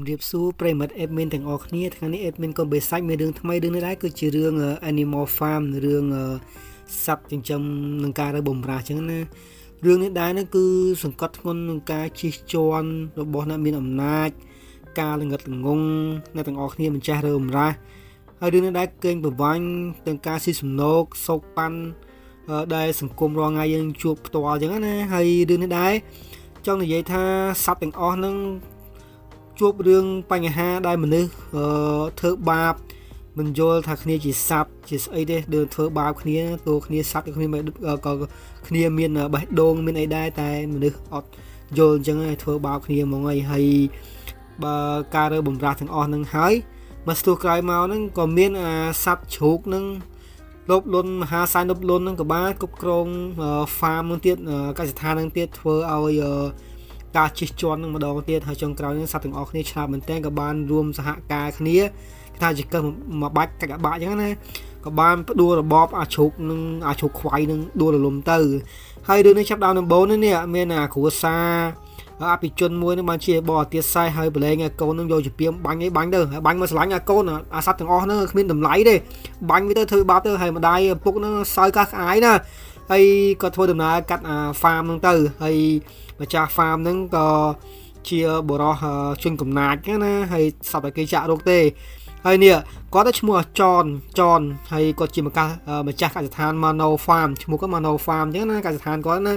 ជំរាបសួរប្រិយមិត្ត admin ទាំងអស់គ្នាថ្ងៃនេះ admin ក៏បេសាច់មានរឿងថ្មីរឿងនេះដែរគឺជារឿង Animal Farm រឿងសត្វចិញ្ចឹមនឹងការរើបំរាស់អញ្ចឹងណារឿងនេះដែរហ្នឹងគឺសង្កត់ធ្ងន់នឹងការជិះជាន់របស់អ្នកមានអំណាចការល្ងឹតល្ងងអ្នកទាំងអស់គ្នាមិនចេះរើបំរាស់ហើយរឿងនេះដែរកេងប្រវាញ់ទាំងការស៊ីសំណោកសោកប៉ាន់ដែលសង្គមរាល់ថ្ងៃយើងជួបផ្ទាល់អញ្ចឹងណាហើយរឿងនេះដែរចង់និយាយថាសត្វទាំងអស់ហ្នឹង ជួបរឿងបញ្ហាដែលមនុស្សអឺធ្វើបាបមិនយល់ថាគ្នាជាសត្វជាស្អីទេដើរធ្វើបាបគ្នាតួគ្នាសត្វគ្នាមិនក៏គ្នាមានបេះដូងមានអីដែរតែមនុស្សអត់យល់អញ្ចឹងហើយធ្វើបាបគ្នាហ្មងហើយហើយបើការរើបំរាស់ទាំងអស់ហ្នឹងហើយមកស្ទុះក្រោយមកហ្នឹងក៏មានអាសត្វជ្រូកហ្នឹងលោបលុនមហាសែនលោបលុនហ្នឹងក៏បានគ្រប់គ្រង farm ហ្នឹងទៀតកសិដ្ឋានហ្នឹងទៀតធ្វើឲ្យ ការជិះជាន់នឹងម្ដងទៀតហើយចុងក្រោយនេះសត្វទាំងអស់គ្នាឆ្លាតមែនទែនក៏បានរួមសហការគ្នាគេថាជាកឹះមួយបាច់កាច់អាបាក់អញ្ចឹងណាក៏បានផ្ដួលរបបអាជ្រូកនឹងអាជ្រូកខ្វៃនឹងដួលរលំទៅហើយរឿងនេះចាប់ដើមដំបូងនេះមានអាគ្រួសារអភិជនមួយនឹងបានជាបរទៀតសេះហើយប្រឡែងឲ្យកូននឹងយកជាពីមបាញ់ឯងបាញ់ទៅហើយបាញ់មកស្រឡាញ់អាកូនអាសត្វទាំងអស់ហ្នឹងគ្មានតម្លៃទេបាញ់វាទៅធ្វើបាបទៅហើយម្ដាយឪពុកហ្នឹងសើកាសក្អាយណាហើយក៏ធ្វើដំណើរកាត់អា farm ហ្នឹងទៅហើយម្ចាស់ farm ហ្នឹងក៏ជាបរោះជនកំណាចហ្នឹងណាហើយសត្វតែគេចាក់រោគទេហើយនេះគាត់ទៅឈ្មោះចនចនហើយគាត់ជាម្ចាស់ម្ចាស់កសិដ្ឋាន Mano Farm ឈ្មោះគាត់ Mano Farm អញ្ចឹងណាកសិដ្ឋានគាត់ណា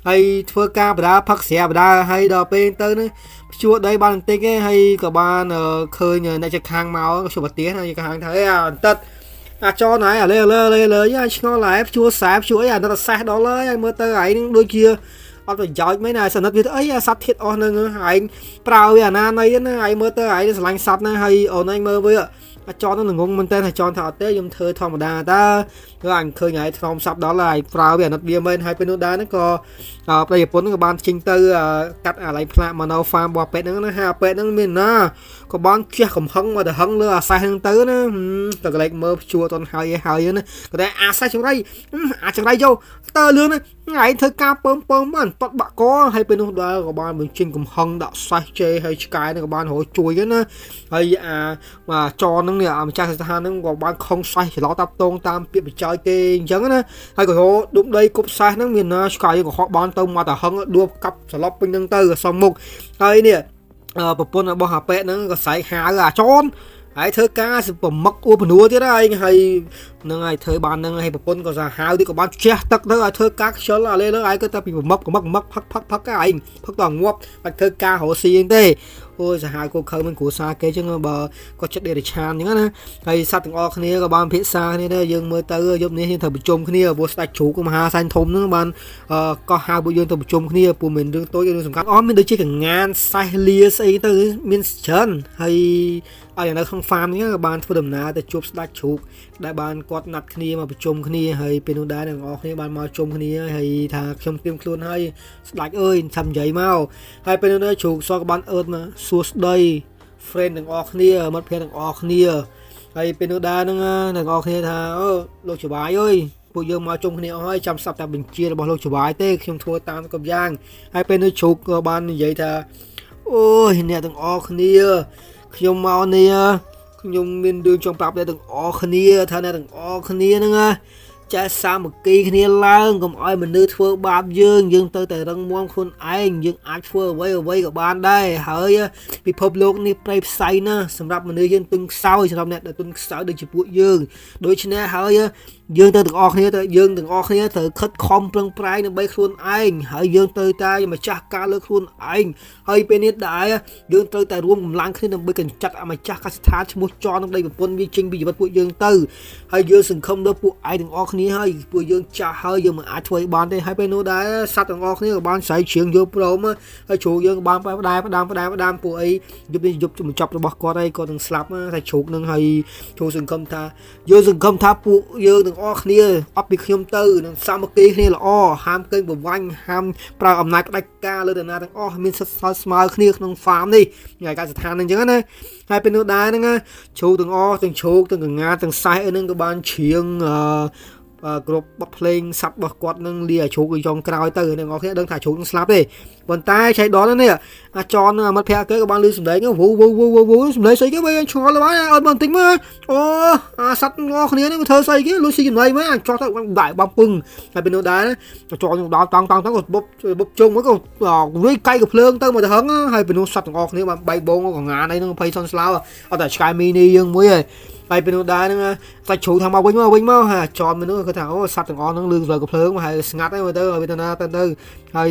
ហើយធ្វើការបដាផឹកស្រាបដាហើយដល់ពេលទៅនេះភ្ជួរដីបានបន្តិចទេហើយក៏បានឃើញអ្នកជិតខាងមកជួបប្រទេសណាខាងថាអេអាបន្តិចអាចនហើយអាលេលេលេលេអាឆ្ងល់ហើយភ្ជួរខ្សែភ្ជួរអីអាដល់សេះដល់ហើយមើលទៅឯងនឹងដូចជាអត់ប្រយោជន៍មែនណាសនិតវាទៅអីអាសត្វធាតអស់នឹងឯងប្រើវាអាណាណីណាឯងមើលទៅឯងស្រឡាញ់សត្វណាហើយអូនឯងមើលវាអាចននឹងងងមែនតើអាចនថាអត់ទេខ្ញុំធ្វើធម្មតាតើគឺអញឃើញឯងថ្នមសត្វដល់ហើយប្រើវាអាណិតវាមែនហើយពេលនោះដែរហ្នឹងក៏ប្តីប្រពន្ធហ្នឹងក៏បានចេញទៅកាត់អាឡៃផ្លាក Mano Farm របស់ពេទ្យហ្នឹងណាហើយអាពេទ្យហ្នឹងមានណាក៏បានជះកំហឹងមកទៅហឹងលើអាសេះហ្នឹងទៅណាតែកលែកមើលភ្ជួរតន់ហើយហើយណាក៏តែអាសេះចង្រៃអាចង្រៃយកតើលឿនណាឯងធ្វើការពើមពើមបានតត់បាក់កហើយពេលនោះដែរក៏បានបញ្ចេញកំហឹងដាក់សេះជេរហើយឆ្កែហ្នឹងក៏បានរកជួយណាហើយអាចហ្នឹងនេះអាម្ចាស់ស្ថានហ្នឹងក៏បានខឹងសេះច្រឡោតាប់តងតាមពាក្យបចោយគេអញ្ចឹងណាហើយក៏រកដុំដីគប់សេះហ្នឹងមានណាឆ្កែក៏ហក់បានទៅមកតែហឹងដួលកាប់សន្លប់ពេញហ្នឹងទៅសំមុខហើយនេះប្រពន្ធរបស់អាប៉ែហ្នឹងក៏ស្រែកហៅអាចនហើយធ្វើការប្រមឹកអួពនួទៀតហើយហើយនឹងហើយធ្វើបាននឹងហើយប្រពន្ធក៏សាហាវទៀតក៏បានជះទឹកទៅឲ្យធ្វើការខ្ជិលអាលេលើឯងក៏តែពីប្រមឹកប្រមឹកប្រមឹកផឹកផឹកផឹកឯងផឹកដល់ងាប់បាច់ធ្វើការរកស៊ីអីទេអូយសាហាវគោខើមិនគ្រួសារគេចឹងបើគាត់ចិត្តដេរឆានចឹងណាហើយសត្វទាំងអស់គ្នាក៏បានពិភាក្សាគ្នាដែរយើងមើលទៅយប់នេះយើងត្រូវប្រជុំគ្នាព្រោះស្ដេចជ្រូកមហាសែនធំហ្នឹងបានក៏ហៅពួកយើងទៅប្រជុំគ្នាព្រោះមិនរឿងតូចរឿងសំខាន់អស់មានដូចជាកងានសេះលាស្អីទៅមានច្រើនហើយឲ្យនៅក្នុង farm នេះក៏បានធ្វើដំណើរទៅជួបស្ដេចជ្រូកដែលបានគាត់ណាត់គ្នាមកប្រជុំគ្នាហើយពេលនោះដែរទាំងអស់គ្នាបានមកជុំគ្នាហើយថាខ្ញុំត្រៀមខ្លួនហើយស្ដេចអើយចាំនិយាយមកហើយពេលនោះជ្រូកសក៏បានអើតមកសួស្ដី friend ទាំងអស់គ្នាមិត្តភ័ក្តិទាំងអស់គ្នាហើយពេលនោះដែរហ្នឹងទាំងអស់គ្នាថាអូលោកចបាយអើយពួកយើងមកជុំគ្នាអស់ហើយចាំស្ដាប់តែបញ្ជារបស់លោកចបាយទេខ្ញុំធ្វើតាមគ្រប់យ៉ាងហើយពេលនោះជ្រូកក៏បាននិយាយថាអូយអ្នកទាំងអស់គ្នាខ្ញុំមកនេះខ្ញុំមានរឿងចង់ប្រាប់អ្នកទាំងអស់គ្នាថាអ្នកទាំងអស់គ្នាហ្នឹងណាចេះសាមគ្គីគ្នាឡើងកុំឲ្យមនុស្សធ្វើបាបយើងយើងទៅតែរឹងមាំខ្លួនឯងយើងអាចធ្វើអ្វីអ្វីក៏បានដែរហើយពិភពលោកនេះប្រៃផ្សៃណាស់សម្រាប់មនុស្សយើងទុនខ្សោយសម្រាប់អ្នកដែលទុនខ្សោយដូចជាពួកយើងដូច្នេះហើយយើងទៅទាំងអស់គ្នាទៅយើងទាំងអស់គ្នាត្រូវខិតខំប្រឹងប្រែងដើម្បីខ្លួនឯងហើយយើងត្រូវតែម្ចាស់ការលើខ្លួនឯងហើយពេលនេះដែរយើងត្រូវតែរួមកម្លាំងគ្នាដើម្បីកម្ចាត់អម្ចាស់កសិដ្ឋានឈ្មោះចននឹងដីប្រពន្ធវាចេញពីជីវិតពួកយើងទៅហើយយើងសង្ឃឹមដល់ពួកឯងទាំងអស់គ្នាហើយពួកយើងចាស់ហើយយើងមិនអាចធ្វើឲ្យបានទេហើយពេលនោះដែរសត្វទាំងអស់គ្នាក៏បានស្រែកច្រៀងយកព្រមហើយជ្រូកយើងក៏បានផ្ដែផ្ដាំផ្ដាំផ្ដាំពួកអីយប់នេះយប់បញ្ចប់របស់គាត់ហើយគាត់នឹងស្លាប់តែជ្រូកនឹងហើយជ្រូកសង្ឃឹមថាយើងសង្ឃឹមថាពួកយើងទាំងអស់គ្នាអត់ពីខ្ញុំទៅនឹងសាមគ្គីគ្នាល្អហាមកេងប្រវាញ់ហាមប្រើអំណាចផ្ដាច់ការលើដំណើរទាំងអស់មានសិទ្ធិស្មើគ្នាក្នុង farm នេះថ្ងៃកសិដ្ឋានហ្នឹងអញ្ចឹងណាហើយពេលនោះដែរហ្នឹងជ្រូកទាំងអស់ទាំងជ្រូកទាំងកងាទាំងសេះអីហ្នឹងក៏បានច្រៀងអឺ គ្រប់បទភ្លេងសัตว์របស់គាត់នឹងលាអាជ្រូកចុងក្រោយទៅអ្នកនរគ្នាដឹងថាជ្រូកនឹងស្លាប់ទេប៉ុន្តែឆៃដននេះអាចនមិត្តភក្តិគេក៏បានលឺសម្លេងវូវូវូវូវូសម្លេងស្អីគេវិញឆ្ងល់ឡើយអត់មកបន្តិចមើលអូអាសัตว์ងគ្នានេះធ្វើស្អីគេលុយស៊ីចំណីមើលអាចោះទៅដាក់បំពឹងហើយពេលនោះដែរចោះដល់តង់តង់តង់ក៏បុបបុបជុងមកក៏រួយកៃក៏ភ្លើងទៅមកទៅហឹងហើយពេលនោះសัตว์ទាំងអស់គ្នាបានបែកបងកងានអីនឹងភ័យសុនស្លោអត់តែឆ្កែមីនីយើងមួយហើយហើយពេលនោះដែរហ្នឹងសាច់ជ្រូកថាមកវិញមកវិញមកហាចនមនុស្សគាត់ថាអូសัตว์ទាំងអស់ហ្នឹងលឺលើកំភ្លើងមកហើយស្ងាត់ហើយមើលទៅហើយទៅណាទៅទៅហើយ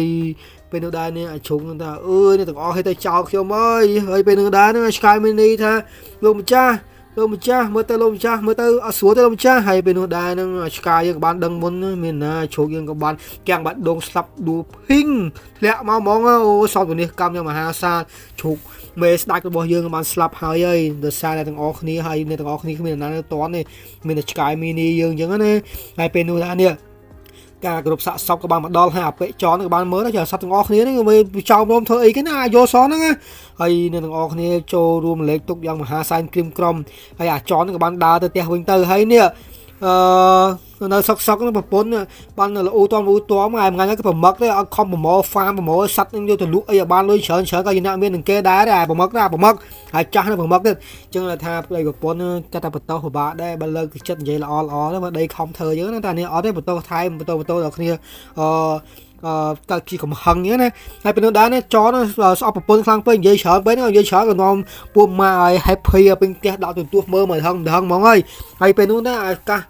ពេលនោះដែរនេះអាជ្រូកហ្នឹងថាអើយនេះទាំងអស់ឲ្យទៅចោលខ្ញុំអើយហើយពេលនោះដែរហ្នឹងឆ្កែមីនីថាលោកម្ចាស់លោកម្ចាស់មើលទៅលោកម្ចាស់មើលទៅអត់ស្រួលទេលោកម្ចាស់ហើយពេលនោះដែរហ្នឹងឆ្កែយើងក៏បានដឹងមុនមានណាជ្រូកយើងក៏បានកាំងបាត់ដងស្លាប់ដួលភីងធ្លាក់មកហ្មងអូសោកនេះកម្មយ៉ាងមហាសាលជ្រូកមេស្ដាច់របស់យើងបានស្លាប់ហើយហើយដោយសារតែទាំងអស់គ្នាហើយអ្នកទាំងអស់គ្នាគ្មានណានៅតន់ទេមានតែឆ្កែមីនីយើងអញ្ចឹងណាហើយពេលនោះថានេះការគ្រប់សាក់សពក៏បានមកដល់ហើយអភិចនក៏បានមើលដែរសត្វទាំងអស់គ្នាហ្នឹងវាចោលព្រមធ្វើអីគេណាយល់សហ្នឹងណាហើយអ្នកទាំងអស់គ្នាចូលរួមលេខទុកយ៉ាងមហាសែនក្រៀមក្រំហើយអាចនក៏បានដើរទៅផ្ទះវិញទៅហើយនេះអឺនៅសុកសុកប្រពន្ធបានលូតមលូតមថ្ងៃថ្ងៃហ្នឹងក៏ប្រមឹកទេអត់ខំប្រមោហ្វាមប្រមោសត្វនឹងយកទៅលក់អីឲ្យបានលុយច្រើនច្រើនក៏យអ្នកមាននឹងគេដែរដែរប្រមឹកដែរប្រមឹកហើយចាស់នៅប្រមឹកទៀតអញ្ចឹងថាប្តីប្រពន្ធកាត់តែបន្តពិបាកដែរបើលើកចិត្តនិយាយល្អល្អទៅបើដីខំធ្វើយើងតែនេះអត់ទេបន្តថែមបន្តបន្តដល់គ្នាអឺអឺកើតជាកំហឹងអញ្ចឹងណាហើយពេលនោះដែរនេះចនស្អប់ប្រពន្ធខ្លាំងពេកនិយាយច្រើនពេកនិយាយច្រើនក៏នាំពួកម៉ាឲ្យ happy ពេញផ្ទះដាក់ទូទស្សន៍មើលមកហឹងហឹងហ្មងហើយហើយពេលនោះណាឱកាស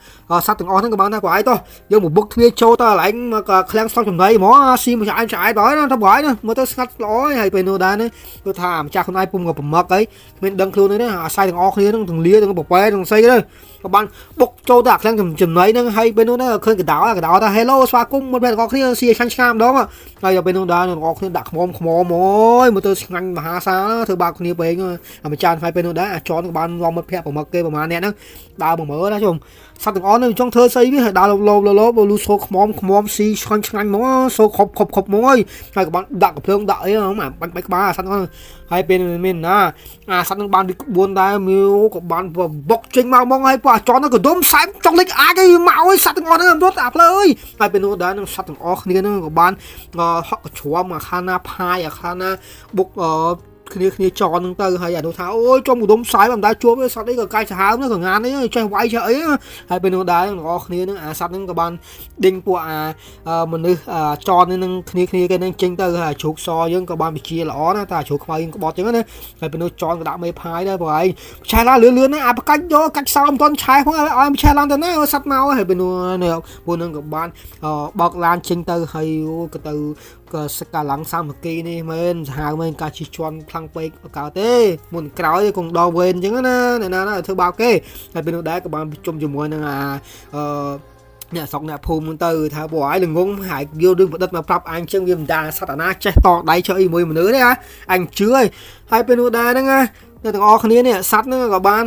សត្វទាំងអស់ហ្នឹងក៏បានថាប្រហែលតោះយើងមកបុកទ្វារចូលទៅកន្លែងមកឃ្លាំងស្តុកចំណីហ្មងស៊ីមកឆ្អែតឆ្អែតដល់ណាទៅប្រហែលណាមើលទៅស្ងាត់ល្អហើយពេលនោះដែរនេះគឺថាម្ចាស់ខ្លួនឯងពុំក៏ប្រមឹកអីគ្មានដឹងខ្លួនទេណាអាស្រ័យទាំងអស់គ្នាហ្នឹងទាំងលាទាំងប្រប៉ែទាំងស្អីទៅក៏បានបុកចូលទៅអាឃ្លាំងចំណីហ្នឹងហើយពេលនោះណាឃើញកដោកដោថា Hello ស្វាគមន៍មិត្តភក្តិទាំងអស់គ្នាស៊ីឆាញ់ឆ្ងាម្ដងហើយដល់ពេលនោះដែរទាំងអស់គ្នាដាក់ខ្មុំខ្មុំអូយមើលទៅឆ្ងាញ់មហាសាលធ្វើបាបគ្នាពេកអាម្ចាស់ហើយពេលនោះដែរអាចនក៏បាននាំមិត្តភក្តិប្រមឹកគេប្រហែលអ្នកហ្នឹងដើរមកមើលណាជុំសត្វទាំងអស់ហ្នឹងចង់ធ្វើស្អីវាហើយដើរលោបលោបលូសូខ្មុំខ្មុំស៊ីឆ្ងាញ់ឆ្ងាញ់ហ្មងសូខប់ខប់ខប់ហ្មងហើយហើយក៏បានដាក់កំភ្លើងដាក់អីហ្នឹងបាញ់បាច់ក្បាលអាសត្វហ្នឹងហើយពេលមានណាអាសត្វហ្នឹងបានវាក្បួនដែរមៀវក៏បានបុកចេញមកហ្មងហើយពួកអាចន់ហ្នឹងក៏ដុំសែមចង់លេចអាចអីមកអើយសត្វទាំងអស់ហ្នឹងរត់អាផ្លូវអើយហើយពេលនោះដែរនឹងសត្វទាំងអស់គ្នាហ្នឹងក៏បានហក់ជ្រាំអាខាណាផាយអាខាណាបុកគ្នាគ្នាចនហ្នឹងទៅហើយអានោះថាអូយចំឧត្តមសាយមិនដែលជួបទេសត្វអីក៏កាយសាហាវហ្នឹងក៏ងានអីចេះវាយចេះអីហើយពេលនោះដែរទាំងអស់គ្នាហ្នឹងអាសត្វហ្នឹងក៏បានដេញពួកអាមនុស្សចនហ្នឹងគ្នាគ្នាគេហ្នឹងចេញទៅហើយជ្រូកសយើងក៏បានវិជាល្អណាតែជ្រូកខ្មៅយើងក្បត់ចឹងណាហើយពេលនោះចនក៏ដាក់មេផាយដែរព្រោះឯងឆេះឡើងលឿនលឿនណាអាបកាច់យកកាច់សោមិនទាន់ឆេះផងឲ្យឆេះឡើងទៅណាសត្វមកហើយពេលនោះនេះពួកហ្នឹងក៏បានបោកឡានចេញទៅហើយក៏ទៅក៏សកាឡੰសាមគ្គីនេះមែនសាហាវមែនការជិះជាន់ខ្លាំងពេកកើតទេមុនក្រោយគង់ដល់វេនអញ្ចឹងណាអ្នកណាណាធ្វើបាបគេហើយពេលនោះដែរក៏បានប្រជុំជាមួយនឹងអាអឺអ្នកស្រុកអ្នកភូមិហ្នឹងទៅថាពួកឯងល្ងងហើយយករឿងប្រឌិតមកប្រាប់អញចឹងវាមិនដាសត្វអាណាចេះតដៃចុះអីមួយមនុស្សទេអញជឿហើយហើយពេលនោះដែរហ្នឹងណាអ្នកទាំងអស់គ្នានេះសត្វហ្នឹងក៏បា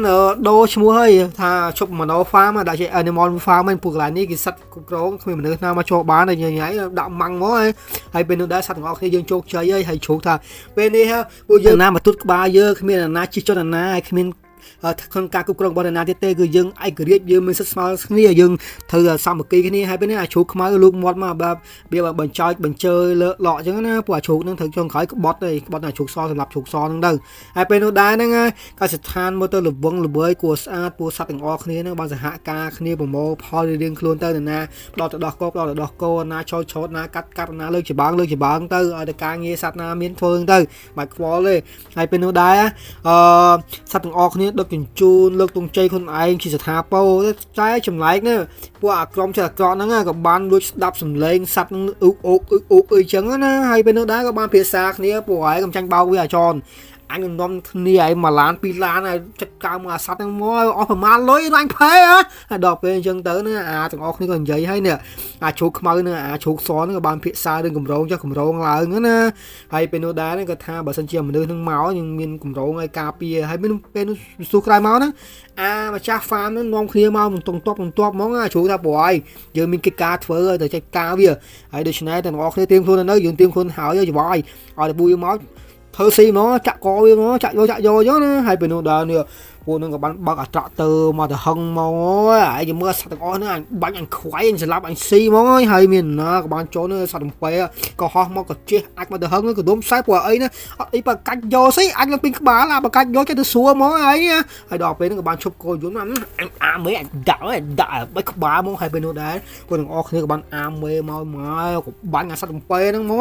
នដូរឈ្មោះហើយថាឈប់ Mano Farm ដាក់ជា Animal Farm ហ្នឹងពួកកន្លែងនេះគេសត្វគ្រប់គ្រងគ្មានមនុស្សណាមកចូលបានហើយញ៉ៃដាក់ម៉ាំងមកហើយហើយពេលនោះដែរសត្វទាំងអស់គ្នាយើងជោគជ័យហើយហើយជ្រូកថាពេលនេះពួកយើងណាមកទុតក្បាលយើងគ្មានអាណាជិះចនណាហើយគ្មានក្នុងការគ្រប់គ្រងរបស់ណាទៀតទេគឺយើងឯករាជ្យយើងមានសិទ្ធិស្មើគ្នាយើងត្រូវសាមគ្គីគ្នាហើយពេលនេះអាជ្រូកខ្មៅលូកមាត់មកបែបវាបញ្ចោចបញ្ជើលើលក់អញ្ចឹងណាពួកអាជ្រូកហ្នឹងត្រូវចុងក្រោយក្បត់ទេក្បត់អាជ្រូកសសម្រាប់ជ្រូកសហ្នឹងទៅហើយពេលនោះដែរហ្នឹងកសិដ្ឋានមើលទៅលវងល្វើយគួរស្អាតពួកសត្វទាំងអស់គ្នាហ្នឹងបានសហការគ្នាប្រមូលផលរៀងខ្លួនទៅណាផ្ដល់ទៅដោះគោផ្ដល់ទៅដោះគោណាឆោតឆោតណាកាត់កាត់ណាលើកច្បាងលើកច្បាងទៅឲ្យតែការងារសត្វណាមានធ្វើទៅបាច់ខ្វល់ទេហើយពេលនោះដែរអឺសត្វទាំងអស់គ្នាដឹកជញ្ជូនលើកទង់ជ័យខ្លួនឯងជាស្ថាពរតែចម្លែកណាពួកអាក្រុមចិត្តអាក្រក់ហ្នឹងក៏បានលួចស្ដាប់សំឡេងសត្វហ្នឹងអ៊ុកអ៊ុកអ៊ុកអ៊ុកអីចឹងណាហើយពេលនោះដែរក៏បានភាសាគ្នាពួកឯងកំចាញ់បោកវាអាចនអញនាំគ្នាឯងមួយឡានពីរឡានហើយចិត្តកើមកអាសត្វហ្នឹងមកអស់ប្រមាណលុយអញផេហើយដល់ពេលអញ្ចឹងទៅណាអាទាំងអស់គ្នាក៏និយាយហើយនេះអាជ្រូកខ្មៅហ្នឹងអាជ្រូកសហ្នឹងក៏បានភាសារឿងកម្រងចុះកម្រងឡើងណាហើយពេលនោះដែរក៏ថាបើសិនជាមនុស្សហ្នឹងមកយើងមានកម្រងឲ្យការពារហើយមានពេលនោះស៊ូក្រោយមកណាអាម្ចាស់ farm ហ្នឹងនាំគ្នាមកមិនតុងតបមិនតបហ្មងអាជ្រូកថាព្រោះហើយយើងមានកិច្ចការធ្វើទៅចាច់ការវាហើយដូច្នេះទាំងអស់គ្នាត្រៀមខ្លួននៅយើងត្រៀមខ្លួនហើយច្បាយឲ្យតែពូយើងមកធ្វើស៊ីហ្មងចាក់កវាហ្មងចាក់យកចាក់យកអញ្ចឹងណាហើយពេលនោះដល់នេះព ពួកហ្នឹងក៏បានបើកអាត្រាក់ទ័រមកទៅហឹងមកហើយមើលសត្វទាំងអស់ហ្នឹងអញបាញ់អញខ្វាយអញស្លាប់អញស៊ីហ្មងហើយមានណាក៏បានចូលសត្វទំពេក៏ហោះមកក៏ជិះអាចមកទៅហឹងក៏ដុំខ្សែពួកអីណាអត់អីបើកាច់យកស្អីអាចឡើងពីក្បាលអាបើកាច់យកចេះទៅសួរហ្មងហើយហើយដល់ពេលហ្នឹងក៏បានឈប់គោយន្តអញអាមេអញដាក់អញដាក់បិចក្បាលហ្មងហើយពេលនោះដែរពួកទាំងអស់គ្នាក៏បានអាមេមកមកក៏បាញ់អាសត្វទំពេហ្នឹងមក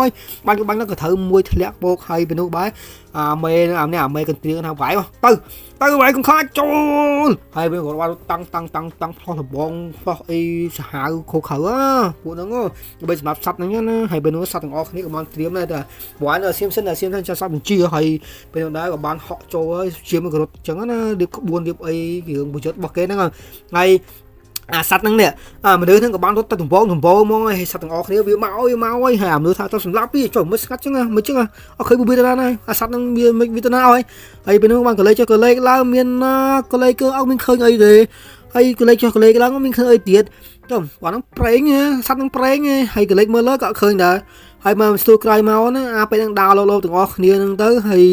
បាញ់ក៏បាញ់ទៅក៏ត្រូវមួយធ្លាក់ពោកហើយពេលនោះបែអាមេអានេះអាមេកន្ទ្រៀងថាវាយទៅទៅវាយកុំខ្លាចចូលហើយពេលគាត់បានតាំងតាំងតាំងតាំងផ្លោះលបងផ្លោះអីសាហាវខូខើពួកហ្នឹងដើម្បីសម្រាប់សត្វហ្នឹងណាហើយពេលនោះសត្វទាំងអស់គ្នាក៏បានត្រៀមដែរតែព្រោះនៅសៀមសិនសៀមសិនចាំសត្វបញ្ជាហើយពេលនោះដែរក៏បានហក់ចូលហើយជាមក៏រត់ចឹងណារៀបក្បួនរៀបអីរឿងប្រយុទ្ធរបស់គេហ្នឹងហើយអាសត្វហ្នឹងនេះអាមនុស្សហ្នឹងក៏បានរត់ទៅដំបងដំបងហ្មងហើយសត្វទាំងអស់គ្នាវាមកអើយមកអើយហើយអាមនុស្សថាទៅសម្លាប់វាចុះមិនស្ងាត់ចឹងមិនចឹងអត់ឃើញវាទៅណាហើយអាសត្វហ្នឹងវាមិនវាទៅណាអើយហើយពេលនោះបានកលេចចុះកលេចឡើងមានណាកលេចគឺអត់មានឃើញអីទេហើយកលេចចុះកលេចឡើងមានឃើញអីទៀតចុះគាត់ហ្នឹងប្រេងសត្វហ្នឹងប្រេងហើយកលេចមើលលើក៏ឃើញដែរហើយមកស្ទួក្រោយមកណាអាពេលហ្នឹងដើរលោលោទាំងអស់គ្នាហ្នឹងទៅហើយ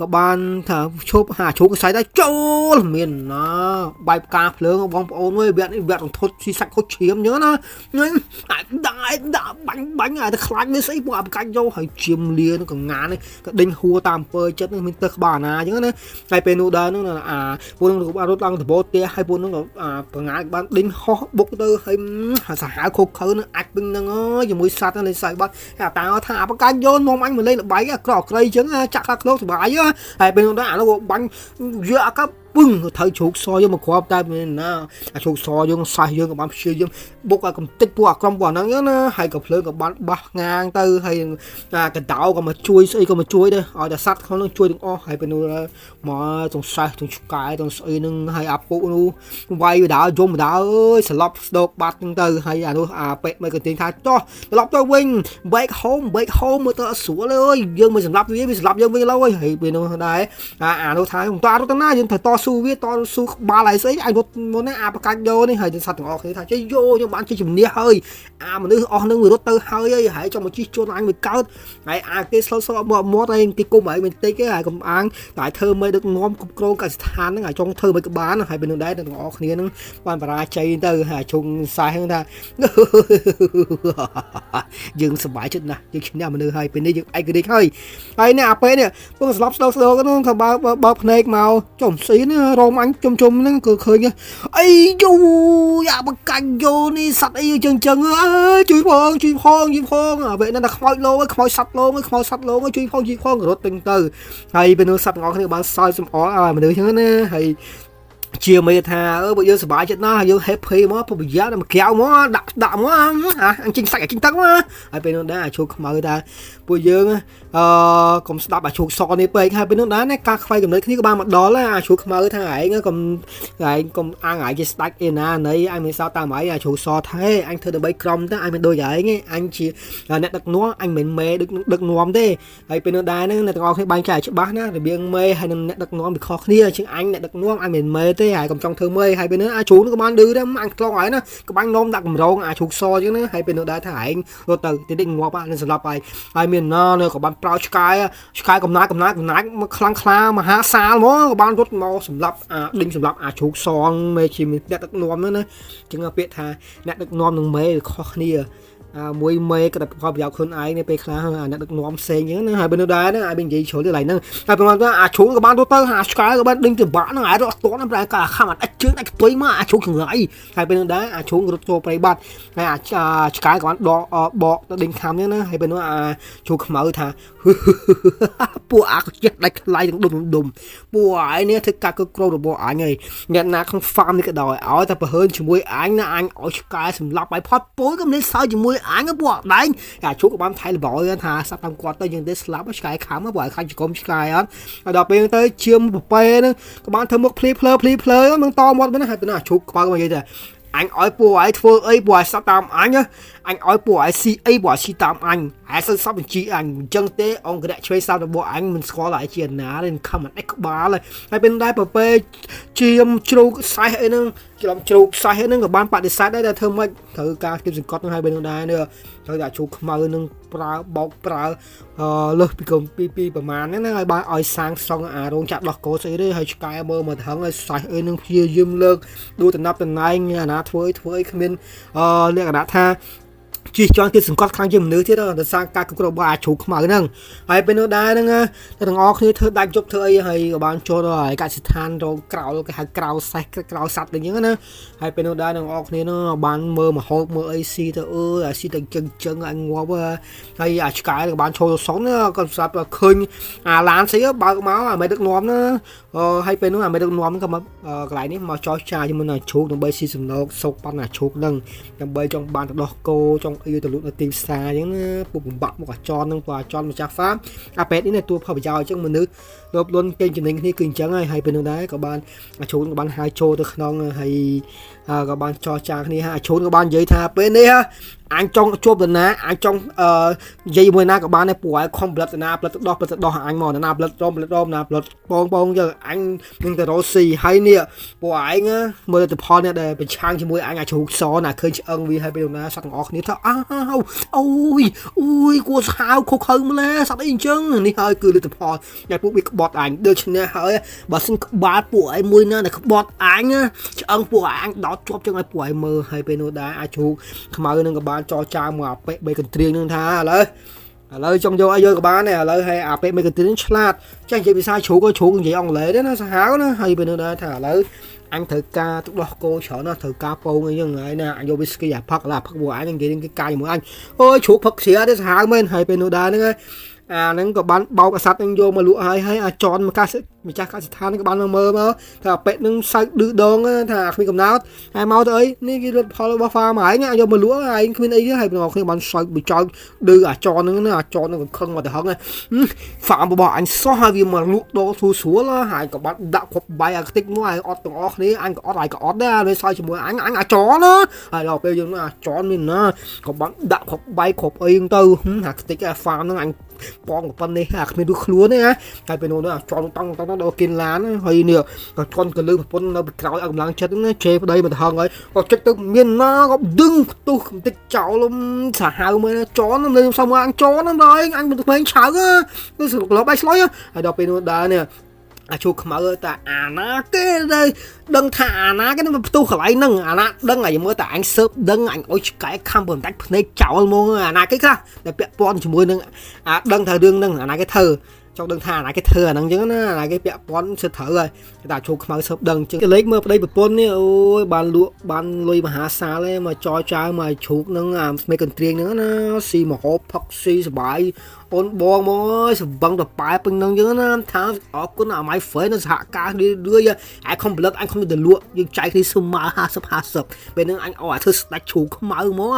ក៏បានថាឈប់ហាជ្រូកខ្សែដែរចូលមានណាបាយផ្កាភ្លើងបងប្អូនអើយវគ្គនេះវគ្គរន្ធត់ស៊ីសាច់ខុសឈាមអញ្ចឹងណាអាចដាក់ដាក់បាញ់បាញ់ឲ្យតែខ្លាចវាស្អីពួកអាបកាច់យកហើយជៀមលានឹងកងាននេះក៏ដេញហួរតាមអំពើចិត្តនឹងមានទឹកក្បាលណាអញ្ចឹងណាហើយពេលនោះដែរហ្នឹងអាពួកនឹងក៏បានរត់ឡើងដបោផ្ទះហើយពួកនឹងក៏អាកងានបានដេញហោះបុកទៅហើយសាហាវខុសខើនឹងអាចពេញហ្នឹងអើយជាមួយសត្វហ្នឹងលេងសើចបាត់អាតាថាអាបកាច់យកនាំអញមកលេងល្បែងក្រក្រៃអញ្ចឹងចាក់ខ្លះក្លោកសុបាយហើយពេលនោះដែរអានោះក៏បាញ់យកអាកាពឹងត្រូវជ្រូកសយកមកគ្រាប់តែមានណាអាជ្រូកសយើងសេះយើងក៏បានព្យាយាមបុកឲ្យកំតិចពួកអាក្រុមពួកហ្នឹងណាហើយក៏ភ្លើងក៏បានបះងាងទៅហើយអាកដោក៏មកជួយស្អីក៏មកជួយដែរឲ្យតែសត្វក្នុងនោះជួយទាំងអស់ហើយពេលនោះមកទាំងសេះទាំងឆ្កែទាំងស្អីហ្នឹងហើយអាពុនោះវាយបដាយំបដាអើយស្លប់ស្ដោកបាត់ហ្នឹងទៅហើយអានោះអាពេកមកកន្ទិញថាចោះត្រឡប់ទៅវិញ back home back home មើលទៅអត់ស្រួលអើយយើងមិនសម្លាប់វាវាសម្លាប់យើងវិញឡើយហើយពេលនោះដែរអានោះថាតើរត់ទៅណាយើងត្រូវតស៊ូវាតស៊ូក្បាលហើយស្អីអញរត់មុនណាអាប្រកាច់យកនេះហើយសត្វទាំងអស់គ្នាថាចេះយោខ្ញុំបានជិះជំនះហើយអាមនុស្សអស់នឹងវារត់ទៅហើយហើយចង់មកជិះជួនអញវាកើតហើយអាគេស្លូតស្លមកមាត់ហើយគេគុំហើយមិនតិចទេហើយកុំអាងតែធ្វើមិនដឹកនាំគ្រប់គ្រងកសិដ្ឋានហ្នឹងហើយចង់ធ្វើមិនក៏បានហើយពេលនោះដែរទាំងអស់គ្នាហ្នឹងបានបរាជ័យទៅហើយជុងសេះហ្នឹងថា យើងសប្បាយចិត្តណាស់យើងឈ្នះមនុស្សហើយពេលនេះយើងឯករាជ្យហើយហើយនេះអាពេលនេះពងស្លាប់ស្ដោស្ដោហ្នឹងថាបើបើភ្នែកមកចំស៊ីនេះរោមអញជុំជុំហ្នឹងគឺឃើញអីយូយ៉ាបកាញ់យោនេះសត្វអីចឹងចឹងអើយជួយផងជួយផងជួយផងអាពេលហ្នឹងតែខ្មោចលោខ្មោចសត្វលោខ្មោចសត្វលោជួយផងជួយផងរត់ទៅទៅហើយពេលនោះសត្វទាំងអស់គ្នាបានសើចសំអល់ឲ្យមនុស្សចឹងណាហើយជាមេថាអឺបើយើងសប្បាយចិត្តណាស់យើង happy មកពុបយ៉ាមកក្រៅមកដាក់ដាក់មកអញចេញសាច់អញចេញទឹកមកហើយពេលនោះដែរអាឈូកខ្មៅថាពួកយើងអឺកុំស្ដាប់អាឈូកសនេះពេកហើយពេលនោះដែរការខ្វែងកំណត់គ្នាក៏បានមកដល់អាឈូកខ្មៅថាឯងកុំឯងកុំអាងឯងជាស្ដាច់អីណាណីអញមិនសោតាមឯងអាឈូកសថាអញធ្វើដើម្បីក្រុមទៅអញមិនដូចឯងទេអញជាអ្នកដឹកនាំអញមិនមេដឹកដឹកនាំទេហើយពេលនោះដែរហ្នឹងអ្នកទាំងអស់គ្នាបែងចែកច្បាស់ណារបៀងមេហើយនិងអ្នកដឹកនាំវាខុសគ្នាជាងអញអ្នកដឹកនាំអញមិនមេទេហើយកុំចង់ធ្វើមេហើយពេលនោះអាជ្រូកនោះក៏បានឌឺដែរអញខ្លងហើយណាក៏បាញ់នោមដាក់កម្រងអាជ្រូកសអញ្ចឹងណាហើយពេលនោះដែរថាឯងរត់ទៅតិចតិចងាប់នឹងស្លាប់ហើយហើយមានណានៅក៏បានប្រោឆ្កែឆ្កែកំណាចកំណាចកំណាចមកខ្លាំងខ្លាមហាសាលមកក៏បានរត់មកសម្លាប់អាដេញសម្លាប់អាជ្រូកសមេជាអ្នកដឹកនាំហ្នឹងណាចឹងពាក្យថាអ្នកដឹកនាំនឹងមេខុសគ្នាអាមួយមេក៏តែផលប្រយោជន៍ខ្លួនឯងនៅពេលខ្លះអាអ្នកដឹកនាំផ្សេងអញ្ចឹងណាហើយបើនៅដែរណាអាចនិយាយជ្រុលទៅកន្លែងហ្នឹងហើយប្រហែលថាអាជ្រូកក៏បានរត់ទៅអាឆ្កែក៏បានដេញទៅបាក់ហ្នឹងអាចរត់អត់ទាន់ប្រែក៏ខំអត់ជើងអាចខ្ទុយមកអាជ្រូកចង្រៃហើយពេលនោះដែរអាជ្រូករត់ចូលព្រៃបាត់ហើយអាឆ្កែក៏បានដកបកទៅដេញខំអញ្ចឹងណាហើយពេលនោះអាជ្រូកខ្មៅថា ពួកអាចេះដាច់ថ្លៃទាំងដុំដុំពួកឯងនេះធ្វើការគ្រប់គ្រងរបស់អញហើយអ្នកណាក្នុង farm នេះក៏ដោយឲ្យតែប្រហើនជាមួយអញណាអញឲ្យឆ្កែសម្លាប់ឲ្យផត់ពុយក៏មិនសើជាមួយអញពួកដែងអាជ្រូកក៏បានថៃលបយថាសត្វតាមគាត់ទៅយើងទេស្លាប់ឆ្កែខំពួកឲ្យខាញ់ចកុំឆ្កែអត់ហើយដល់ពេលទៅជាមប្រប៉ែហ្នឹងក៏បានធ្វើមុខភ្លីភ្លើភ្លីភ្លើនឹងតមាត់វិញហើយទៅណាអាជ្រូកខ្មៅមកនិយាយថាអញឲ្យពួកឯងធ្វើអីពួកឯងស្ដាប់តាមអញអញឲ្យពួកឯងស៊ីអីពួកឯងស៊ីតាមអញឯងសិនសពបញ្ជីអញអញ្ចឹងទេអង្គរៈឆ្វេងស្ដាប់របស់អញមិនស្គាល់ឯងជាណាទេខំមិនអេចក្បាលហើយពេលដែរប្រពេជាមជ្រូកសេះអីហ្នឹង ច្រំជ្រូកសេះហ្នឹងក៏បានបដិសេធដែរតែធ្វើម៉េចត្រូវការគៀបសង្កត់នឹងហើយពេលនោះដែរនេះត្រូវតែជ្រូកខ្មៅនឹងប្រើបោកប្រើលើសពីកុំពីពីប្រមាណហ្នឹងណាឲ្យបានឲ្យសាងសង់អារោងចក្រដោះគោស្អីទេហើយឆ្កែមើលមកទៅហឹងហើយសេះអីនឹងព្យាយាមលើកដួលតំណាប់តំណែងអាណាធ្វើអីធ្វើអីគ្មានលក្ខណៈថាជិះជាន់គេសង្កត់ខាងជាមនុស្សទៀតដោយសារការគ្រប់គ្រងរបស់អាជ្រូកខ្មៅហ្នឹងហើយពេលនោះដែរហ្នឹងទាំងអស់គ្នាធ្វើដាច់ជប់ធ្វើអីហើយក៏បានចូលដល់ហើយកសិដ្ឋានរោងក្រោលគេហៅក្រោលសេះក្រោលសត្វអីចឹងណាហើយពេលនោះដែរទាំងអស់គ្នាហ្នឹងបានមើលមហូបមើលអីស៊ីទៅអើយអាស៊ីទៅចឹងចឹងឲ្យងាប់ហើយអាឆ្កែក៏បានចូលទៅសុនក៏ស្រាប់ឃើញអាឡានស្អីបើកមកអាមេដឹកនាំណាហើយពេលនោះអាមេដឹកនាំក៏មកកន្លែងនេះមកចោះចាជាមួយនឹងអាជ្រូកដើម្បីស៊ីសំណោកសោកប៉ាន់អាជ្រូកហ្នឹងដើម្បីចង់បានទៅដោះគោចង់អីទៅលក់នៅទីផ្សារអញ្ចឹងណាពុកបំបាក់មកអាចន់ហ្នឹងព្រោះអាចន់ម្ចាស់ហ្វាមអាពេតនេះតួផលប្រយោជន៍អញ្ចឹងមនុស្សលោភលន់កេងចំណេញគ្នាគឺអញ្ចឹងហើយហើយពេលនោះដែរក៏បានអាជ្រូកក៏បានហៅចូលទៅក្នុងហើយក៏បានចរចាគ្នាហើយអាជ្រូកក៏បាននិយាយថាពេលនេះអញចង់ជួបតាណាអញចង់អឺនិយាយជាមួយណាក៏បានដែរព្រោះឲ្យខំផលិតតាណាផលិតដោះផលិតដោះអញមកតាណាផលិតរមផលិតរមណាផលិតបងបងចឹងអញនឹងទៅរកស៊ីហើយនេះពួកឯងមើលទៅផលនេះដែលប្រឆាំងជាមួយអញអាជ្រូកសណាឃើញឆ្អឹងវាហើយពេលណាសត្វទាំងអស់គ្នាថាអើអូយអូយគួរសាហាវខុសខើម្លេះសត្វអីអញ្ចឹងនេះហើយគឺលទ្ធផលដែលពួកវាក្បត់អញដូច្នេះហើយបើសិនក្បាលពួកឯងមួយណាដែលក្បត់អញឆ្អឹងពួកឯងដោតជាប់ចឹងឲ្យពួកឯងមើលហើយពេលនោះដែរអាជ្រូកខ្មៅនឹងក៏បានចរចាមកអាប៉េបីកន្ទ្រៀងនឹងថាឥឡូវចង់យកឲ្យយកក៏បានដែរឥឡូវហើយអាពេមេកន្ទ្រៀងឆ្លាតចេះនិយាយភាសាជ្រូកក៏ជ្រូកនិយាយអង់គ្លេសដែរណាសាហាវណាហើយពេលនោះដែរថាឥឡូវអញត្រូវការទឹកដោះគោច្រើនណាស់ត្រូវការពងអីចឹងហើយណាអញយកវីស្គីអាផឹកឡាផឹកពួកអញនិយាយនឹងគេកាយជាមួយអញអូយជ្រូកផឹកស្រាទេសាហាវមែនហើយពេលនោះដែរហ្នឹងអាហ្នឹងក៏បានបោកអាសត្វហ្នឹងយកមកលក់ហើយហើយអាចន់មកកាសម្ចាស់កសិដ្ឋានក៏បានមកមើលមកថាអាប៉ិនឹងសើចឌឺដងថាគ្មានកំណោតហើយមកទៅអីនេះគេលត់ផលរបស់ហ្វាមឯងយកមកលក់ឯងគ្មានអីទេហើយបងគ្នាបានសើចបចោចឌឺអាចន់ហ្នឹងណាអាចន់ហ្នឹងក៏ខឹងមកទៅហឹងហ្វាមរបស់អញសោះហើយវាមកលក់ដោស្រួលស្រួលហើយក៏បានដាក់គ្រប់បាយអាខ្ទេចមកហើយអត់ទាំងអស់គ្នាអញក៏អត់ហើយក៏អត់ដែរវាសើចជាមួយអញអញអាចន់ណាហើយដល់ពេលយើងអាចន់មានណាក៏បានដាក់គ្រប់បាយគ្រប់អីហ្នឹងទៅអាខ្ទេចអាហ្វាមហ្នឹងអញបងប៉ុណ្នេះអាគ្មានរួចខ្លួនទេណាហើយពេលនោះអាចន់តង់តង់ដល់គិនឡានហើយនេះក៏ជន់កលឺប្រពន្ធនៅពីក្រោយឲ្យកម្លាំងចិត្តណាជេរប្តីមកទៅហឹងហើយក៏ចិត្តទៅមានណាក៏ដឹងផ្ទុះបន្តិចចោលសាហាវមើលចន់នៅសុំអញចន់ហ្នឹងដល់អញមិនក្មេងឆៅគឺក្លបបាយស្លុយហើយដល់ពេលនោះដើរនេះអាជួខ្មៅតាអាណាគេទៅដឹងថាអាណាគេនឹងផ្ទុះកន្លែងហ្នឹងអាណាដឹងឲ្យមើលតែអញសើបដឹងអញអុយឆ្កែខំបន្តិចភ្នែកចោលមកអាណាគេខ្លះដែលពាក់ព័ន្ធជាមួយនឹងអាដឹងថារឿងហ្នឹងអាណាគេធ្វើចង់ដឹងថាអាណាគេធ្វើអាហ្នឹងអញ្ចឹងណាអាណាគេពាក់ព័ន្ធសិត្រូវហើយតែជួខ្មៅសើបដឹងអញ្ចឹងលេខមើលប្តីប្រពន្ធនេះអូយបានលក់បានលុយមហាសាលឯងមកចរចាមកជ្រូកហ្នឹងអាស្មេកន្ទ្រៀងហ្នឹងណាស៊ីមហូបផឹកស៊ីសបាយអូនបងមកអើយសបឹងតប៉ែពេញហ្នឹងអញ្ចឹងណាថាអរគុណអា my friend នៅសហការគ្នារឿយឯខំផលិតអញខំទៅលក់យើងចែកគ្នាស្មើ50 50ពេលហ្នឹងអញអោអាធ្វើស្ដាច់ជ្រូកខ្មៅមក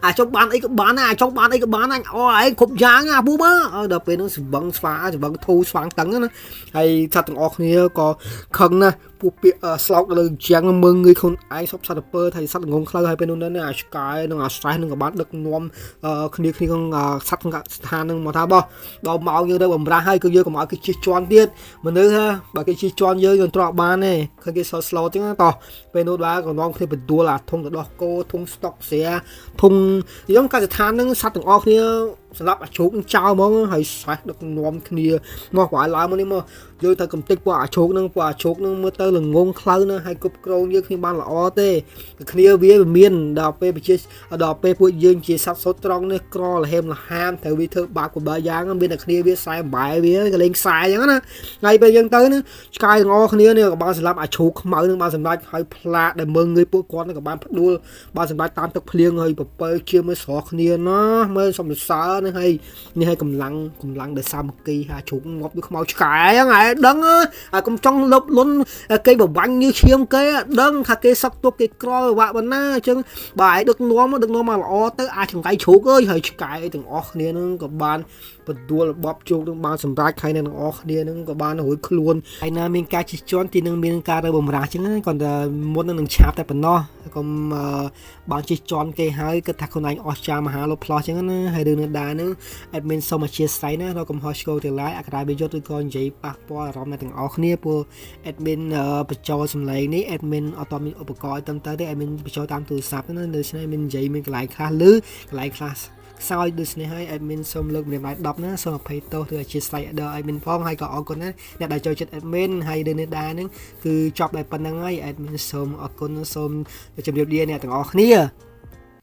អាចង់បានអីក៏បានអាចង់បានអីក៏បានអញអោឯងគ្រប់យ៉ាងអាពូមកដល់ពេលហ្នឹងសបឹងស្វាសបឹងធូស្វាងតឹងណាហើយសត្វទាំងអស់គ្នាក៏ខឹងណាស់ពួកពាក្យស្លោកលើជាងមើងងាយខ្លួនឯងសុបសត្វពើថាសត្វងងខ្លៅហើយពេលនោះណាអាឆ្កែនិងអាស្រែនឹងក៏បានដឹកនាំគ្នាគ្នាក្នុងសត្វក្នុងស្ថាននឹងមកថាបោះដល់មកយើងទៅបំរាស់ហើយគឺយើងកុំឲ្យគេជិះជាន់ទៀតមនុស្សហ่าបើគេជិះជាន់យើងយើងទ្រាំបានទេឃើញគេសស្លោចឹងតោះពេលនោះដែរក៏នាំគ្នាបញ្ដួលអាធុងទៅដោះគោធុងស្តុកស្រាធុងយើងកសិដ្ឋាននឹងសត្វទាំងអស់គ្នាសម្រាប់អាជ្រូកចោលហ្មងហើយសេះដឹកនាំគ្នាមកប្រហែលឡើងមកនេះមកយើងត្រូវកំទេចពួកអាជ្រូកនឹងពួកអាជ្រូកនឹងមើលទៅល្ងងខ្លៅណាស់ហើយគ្រប់គ្រងយើងគ្មានបានល្អទេគ្នាវាមានដល់ពេលប្រជាដល់ពេលពួកយើងជាសត្វសូត្រត្រង់នេះក្រលហេមលហាមត្រូវវាធ្វើបាបកបើយ៉ាងមានតែគ្នាវាខ្សែបែវាក៏លេងខ្សែអញ្ចឹងណាថ្ងៃពេលយើងទៅណាឆ្កែទាំងអស់គ្នានេះក៏បានសម្លាប់អាជ្រូកខ្មៅនឹងបានសម្លាប់ហើយផ្លាកដែលមើងងាយពួកគាត់នឹងក៏បានផ្ដួលបានសម្លាប់តាមទឹកភ្លៀងហើយពពែជាមួយស្រស់គ្នាណាមើលសំសើនេះហើយនេះហើយកម្លាំងកម្លាំងដែលសាមគ្គីអាជ្រូកងាប់ដូចខ្មៅឆ្កែហ្នឹងឯងដឹងហើយកុំចង់លបលុនគេបបាញ់ញើឈាមគេដឹងថាគេសឹកទុកគេក្រវ៉ាក់បណ្ណាអញ្ចឹងបើឯងដឹកនាំដឹកនាំមកល្អទៅអាចចង្កៃជ្រូកអើយហើយឆ្កែទាំងអស់គ្នានឹងក៏បាន បដួលរបបជោគនឹងបានសម្រេចហើយអ្នកទាំងអស់គ្នានឹងក៏បានរួចខ្លួនហើយណាមានការជិះជាន់ទីនឹងមានការរើបំរាស់ចឹងណាគ្រាន់តែមុននឹងឆាប់តែប៉ុណ្ណោះកុំបានជិះជាន់គេហើយគិតថាខ្លួនឯងអស្ចារ្យមហាលោផ្លោះចឹងណាហើយរឿងនេះដែរនឹង admin សូមអធ្យាស្រ័យណារកកំហុសឆ្គងទាំងឡាយអក្ខរាវិយុទ្ធឬក៏និយាយប៉ះពាល់អារម្មណ៍អ្នកទាំងអស់គ្នាព្រោះ admin បញ្ចូលសំឡេងនេះ admin អត់តមានឧបករណ៍ឲ្យត្រឹមត្រូវទេ admin បញ្ចូលតាមទូរស័ព្ទណាដូច្នេះ admin និយាយមានកន្លែងខ្លះឮកន្លែងខ្លះខ្សោយដូច្នេះហើយ admin សូមលើកម្រាមដៃ10ណាសូមអភ័យទោសឬអធ្យាស្រ័យដល់ admin ផងហើយក៏អរគុណណាអ្នកដែលចូលចិត្ត admin ហើយរឿងនេះដែរហ្នឹងគឺចប់តែប៉ុណ្្នឹងហើយ admin សូមអរគុណសូមជម្រាបលាអ្នកទាំងអស់គ្នា។